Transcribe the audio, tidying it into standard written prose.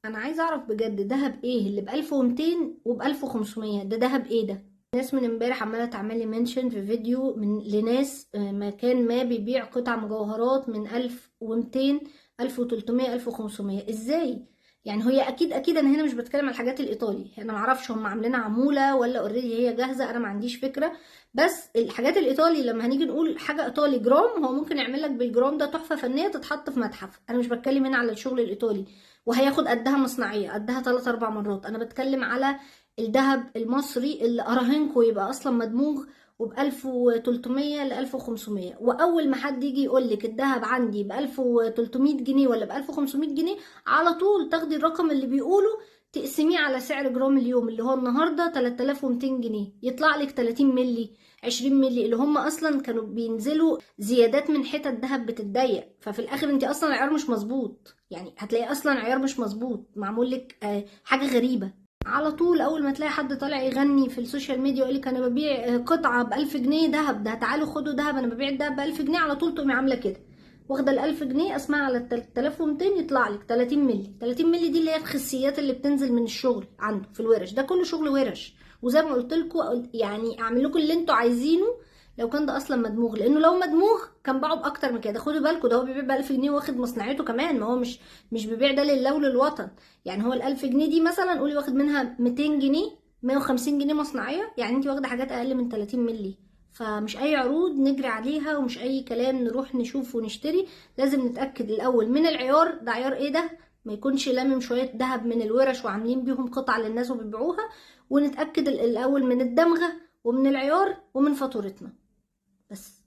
انا عايزه اعرف بجد دهب ايه اللي ب 1200 وب 1500؟ ده دهب ايه ده؟ ناس من امبارح عماله تعمل لي mention في فيديو من لناس مكان ما بيبيع قطع مجوهرات من 1200 1300 1500. ازاي يعني؟ هي اكيد اكيد انا هنا مش بتكلم على الحاجات الايطالي، انا معرفش هم عاملينها عمولة ولا already هي جاهزه، انا ما عنديش فكره. بس الحاجات الايطالي لما هنيجي نقول حاجة ايطالي جرام، هو ممكن يعمل لك بالجرام ده تحفة فنية تتحط في متحف. انا مش بتكلم هنا على الشغل الايطالي وهياخد قدها مصنعيه قدها 3 4 مرات، انا بتكلم على الذهب المصري اللي اراهنكم يبقى اصلا مدموغ وب 1300 ل 1500. واول ما حد يجي يقول لك الذهب عندي ب 1300 جنيه ولا ب 1500 جنيه، على طول تاخدي الرقم اللي بيقوله تقسميه على سعر جرام اليوم اللي هو النهارده 3200 جنيه، يطلع لك 30 ملي 20 ملي اللي هم اصلا كانوا بينزلوا زيادات من حتت ذهب بتتضيق. ففي الاخر انت اصلا العيار مش مظبوط، يعني هتلاقي اصلا عيار مش مظبوط معمول لك حاجة غريبة. على طول اول ما تلاقي حد طالع يغني في ال social media يقول لك انا ببيع قطعه ب 1000 جنيه ذهب، ده تعالوا خدوا ذهب انا ببيع الذهب ب 1000 جنيه، على طول تقومي عامله كده واخده ال 1000 جنيه اسمعها على ال 3200 يطلع لك 30 مللي. 30 مللي دي اللي هي الخسيات اللي بتنزل من الشغل عنده في الورش، ده كله شغل ورش. وزي ما قلت لكم يعني اعمل لكم اللي انتوا عايزينه لو كان ده اصلا مدموغ، لانه لو مدموغ كان باعه باكتر من كده. خدوا بالكم ده هو بيبيع ب 1000 جنيه واخد مصنعيته كمان، ما هو مش بيبيع ده لله وللوطن. يعني هو ال 1000 جنيه دي مثلا قولي واخد منها 200 جنيه 150 جنيه مصنعيه، يعني انت واخده حاجات اقل من 30 مللي. فمش اي عروض نجري عليها ومش اي كلام نروح نشوف ونشتري، لازم نتاكد الاول من العيار، ده عيار ايه ده، ما يكونش لامم شوية ذهب من الورش وعاملين بيهم قطع للناس وبيبيعوها، ونتاكد الاول من الدمغه ومن العيار ومن فاتورتنا بس.